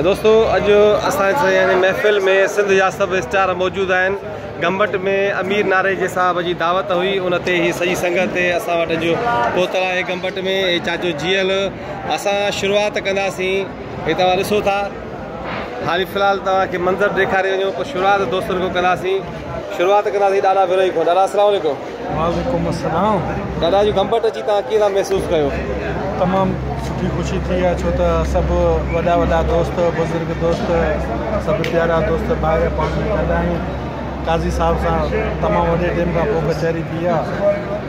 دوستو اڄ اسان يعني محفل ۾ سنڌ جا سڀ اسٽار موجود آهن. گمبٽ ۾ امير ناريجي صاحب جي دعوت هئي، ان تي هي سڄي سنگت اسان وٽ اڄ پهتل آهي. گمبٽ ۾ هي چاچو جيئل، اسان شروعات ڪنداسين. هي توهان ڏسو ٿا، حالي في الحال توهان کي منظر ڏيکاري وڃو، پوء شروعات دوستن کان ڪنداسين. شروعات ڪنداسين ڏاڏا بروهي کان. ڏاڏا السلام عليڪم. وعليڪم السلام. ڏاڏا اڄ گمبٽ اچي توهان ڪيئن ٿا محسوس ڪيو؟ تمام سٺي خوشي ٿي آهي، ڇو ته سڀ وڏا وڏا دوست، بزرگ دوست، سڀ پيارا دوست ڀائر پاڻ ۾ گڏ آهيون. قاضي صاحب سان تمام وڏي ٽيم کان پوء ڪچهري ٿي آهي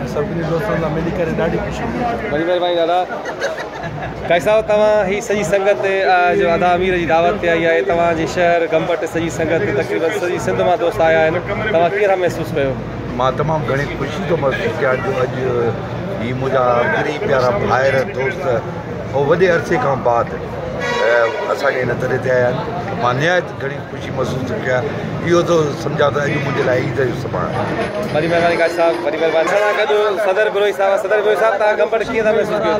۽ سڀني دوستن سان ملي ڪري ڏاڍي خوشي ٿي. وڏي مهرباني دادا. قاضي صاحب توهان هي سڄي سنگت جو ادا امير جي دعوت تي آئي آهي، توهان جي شهر گمبٽ سڄي سنگت تقريبن سڄي سنڌ مان دوست آيا آهن، توهان ڪيئن ٿا محسوس ڪيو؟ مان تمام گهڻي خوشي ٿو محسوس ڪيان جو اڄ هي منهنجا غريب پيارا ڀائر دوست ۽ وڏي عرصي کان بعد اسان جي هن تڏي تي آيا آهن. مان نهايت گهڻي خوشي محسوس ٿو ڪيان، اهو ٿو سمجهان ته اڄ منهنجي لاء عيد جو سڀاڻ آهي. وڏي مهرباني قاضي صاحب، وڏي مهرباني. اسان سان گڏ صدر بروهي صاحب. صدر بروهي صاحب توهان گمبٽ ڪيئن ٿا محسوس ڪيو؟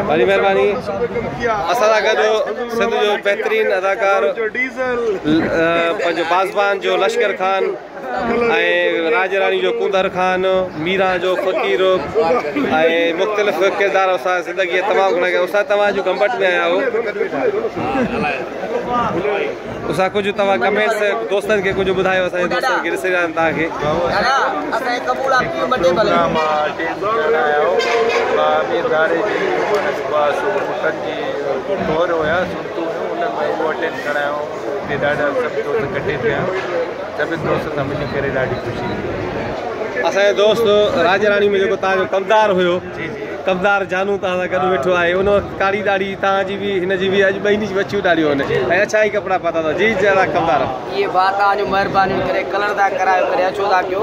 وڏي مهرباني. اسان سان گڏ سنڌ جو بهترين اداڪار پنهنجو بازبان جو لشڪر خان ۽ راڄ راڻي جو ڪونڌر خان، ميران جو فقير ۽ مختلف ڪردار اسان زندگي تمام گهڻا ڪيا. استاد توهان جو گمبٽ ۾ آيا آهيو، استاد ڪجهه توهان ڪمينٽس دوستن کي ڪجهه ٻڌايو، اسان جي دوستن کي ڏسي رهيا آهن توهان کي. اسان جو دوست راڄ راڻي ۾ جيڪو توهان جو ڪمدار هيو، ڪمدار جانو توهان سان گڏ ويٺو آهي، ان وقت ڪاڙي ڏاڙهي توهان جي به هن جي به، اڄ ٻئي جي اڇيون ڏاڙهيون آهن ۽ اڇا ئي ڪپڙا پاتا اٿو. جي جي ڪمدار. اهي ڀاء توهان جون مهربانيون ڪري ڪلر ٿا ڪرايو ڪري اڇو ٿا ڪيو.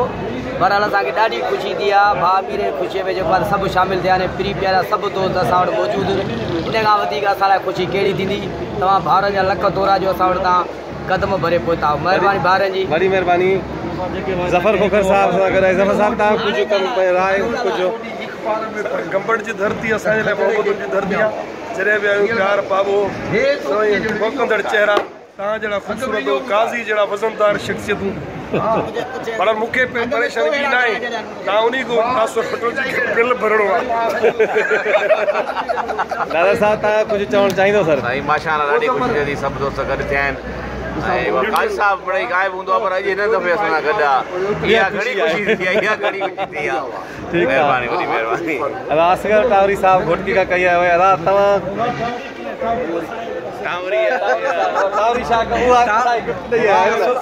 بهرحال اسان کي ڏاڍي خوشي ٿي آهي ڀاء امير جي خوشي ۾ جيڪو آهي سڀ شامل ٿيا آهن، پرين پيارا سڀ دوست اسان وٽ موجود آهن، ان کان وڌيڪ اسان لاء خوشي ڪهڙي ٿيندي. توهان ڀائرن جا لک ٿورا جو اسان وٽ توهان قدم ڀري پهتا آهيو. مهرباني ڀائرن جي. وڏي مهرباني. ظفر کوکر صاحب سان گڏ آهي. ظفر صاحب توهان ڪجهه ڪم راء ڪجهه. گمبٽ جي ڌرتي اسان جي لاء محبتن جي ڌرتي آهي، جڏهن به آيون پيار پاٻو سائين مهڪندڙ چهرا، توهان جهڙا خوبصورت قاضي جهڙا وزندار شخصيتون. پر مون کي پريشاني ٻي ناهي، توهان انهي کان تاثر وٺو جيڪي بل ڀرڻو آهي. دادا صاحب توهان ڪجهه چوڻ چاهيندو سر؟ سائين ماشاءالله ڏاڍي خوشي ٿئي ٿي سڀ دوست گڏ ٿيا آهن ۽ قاضي صاحب مڙئي غائب هوندو آهي پر اڄ هن دفعي اسان سان گڏ آهي، اها گهڻي خوشي ٿي آهي، اها گهڻي خوشي ٿي آهي. ٺيڪ آهي مهرباني وڏي مهرباني. ادا اصغر ٽاوري صاحب گهوٽڪي کان ڪئي آيو آهي. ادا توهان ٽاوري شاخ اها گفٽ ڏئي آيا آهيو.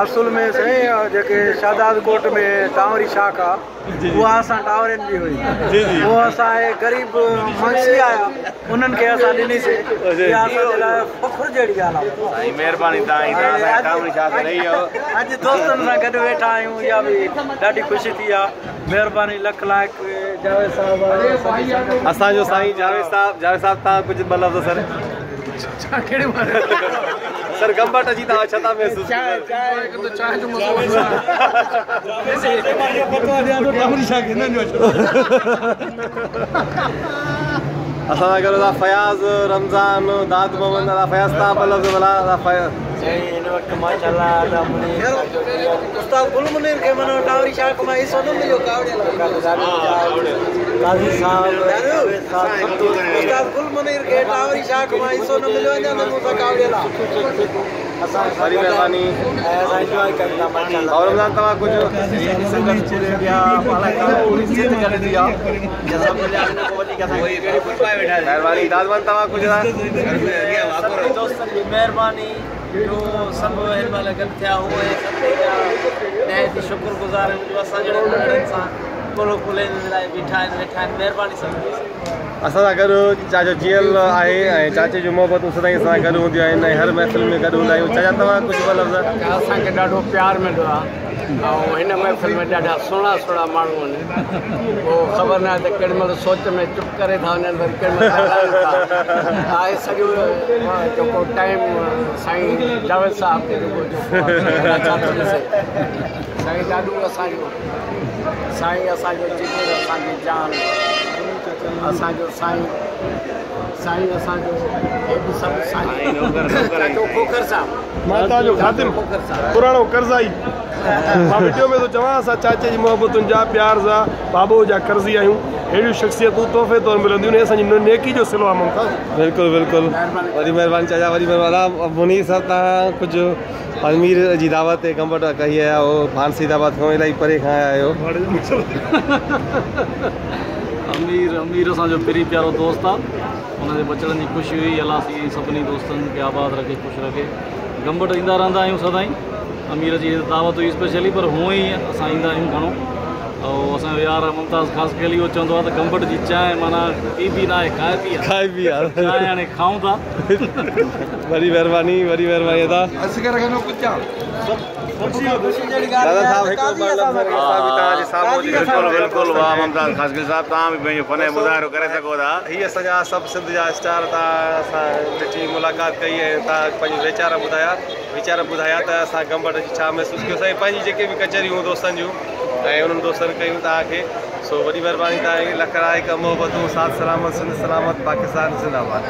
اصل ۾ سائين جيڪي شهداد ڪوٽ ۾ ٽاوري شاخ آ اها اسان ٽاورين جي هئي، اها اسان اهي غريب منگسي آيا انهن کي اسان ڏني سي، اها اسان جي لاء فخر جهڙي ڳالهه آ. سائين مهرباني توهان جي، توهان اسان کي ٽاوري شاخ ڏئي آيو. اڄ دوستن سان گڏ ويٺا آهيون اها به ڏاڍي خوشي ٿي آ. مهرباني لک لائق جاويد صاحب. اسان جو سائين جاويد صاحب. جاويد صاحب توهان ڪجهه ٻه لفظ سر. سر گمبٽ اچي توهان ڇا ٿا محسوس ڪيو؟ اسان سان گڏ ادا فياض رمضان داد محمد. ادا فياض توهان ٻه لفظ ڀلا. ادا فياض سائين هن وقت ماشاءالله ادا منير استاد گل منير کي معنيٰ ٽاوري شاخ مان حصو نه مليو ڪاوڙيل قاضي صاحب استاد گل منير کي ٽاوري شاخ مان حصو نه مليو اڃا ته مون سان ڪاوڙيل آ. اسان وڏي مهرباني. ۽ اسان انجواء ڪيون ٿا ماشاءالله. ڀائو رمضان توهان ڪجهه. مهرباني دادمان توهان ڪجهه. سڀني دوستن جي مهرباني جو سڀ هن مهل گڏ ٿيا هو ۽ سڀني جا نهايت ئي شڪر گذار آهيون جو اسان جهڙن ننڍڙن سان ڪلهو ڪلهي ۾ ملائي بيٺا آهن ويٺا آهن مهرباني سڀني جي. اسان سان گڏ چاچو جيئل آهي ۽ چاچي جون محبتون سدائين اسان سان گڏ هونديون آهن ۽ هر محفل ۾ گڏ هوندا آهيون. چاچا توهان ڪجهه ٻه لفظ. اسان کي ڏاڍو پيار مليو آهي ۽ هن محفل ۾ ڏاڍا سهڻا سهڻا ماڻهو آهن. پوء خبر ناهي ته ڪهڙي مهل سوچ ۾ چپ ڪري ٿا وڃن وري ڪهڙي مهل ڳالهائين ٿا. آهي سڄو جيڪو ٽائيم سائين جاويد صاحب کي جيڪو ڇا ٿو ڏسي سائين ڏاڏو اسان جو. साईं असांजो जिगर असांजी जान असांजो साईं साईं असांजो हे बि सभु साईं चाचो खोखर साहिबु माता जो ख़ातिम पुराणो कर्ज़ाई। मां वीडियो में थो चवां असां चाचे जी मोहबतुनि जा प्यार सां बाबो जा कर्ज़ी आहियूं। अहिड़ियूं शख़्सियतूं तोहफ़े तौर मिलंदियूं आहिनि, असांजी नेकी जो सिलो आहे मुमताज़। बिल्कुलु बिल्कुलु, वॾी महिरबानी चाचा, वॾी महिरबानी। मुनीर साहिबु, तव्हां कुझु अमीर जी दावत ते गंबट कही आया हो, फांसीदाबाद खां इलाही परे खां आया आहियो। अमीर अमीर असांजो पहिरीं प्यारो दोस्त आहे, हुनजे बचड़नि जी ख़ुशी हुई। अलाह साईं सभिनी दोस्तनि खे आबाद रखे, ख़ुशि रखे। गंबट ईंदा रहंदा आहियूं सदाईं, अमीर जी दावत हुई स्पेशली, पर हूअं ई असां ईंदा आहियूं घणो। ऐं असांजो यार मुमताज़ ख़ासि ख़ेली उहो चवंदो आहे त गंबट जी चांहि माना पीबी न आहे, खाइबी आहे, खाइबी आहे, चांहि हाणे खाऊं था। वॾी महिरबानी, वॾी महिरबानी अदा। दादा साहब हिकिड़ो ॿ लफ़्ज़ तव्हांजे साम्हूं। बिल्कुलु बिल्कुलु, वाह मुमताज़ ख़ासख़ेली साहिबु, तव्हां बि पंहिंजो फन जो मुज़ाहिरो करे सघो था। हीअ असांजा सभु सिंध जा स्टार, तव्हां सां ॾिठी मुलाक़ात कई ऐं तव्हां पंहिंजो वीचार ॿुधाया त असां गंबट जी छा महसूसु कयोसीं, पंहिंजी जेके बि कचहरियूं दोस्तनि जूं ऐं उन्हनि दोस्तनि कयूं तव्हांखे। सो वॾी महिरबानी तव्हांजी, लख लाइक़ मोहबतूं, साथ सलामत, सिंध सलामत, पाकिस्तान ज़िंदाबाद।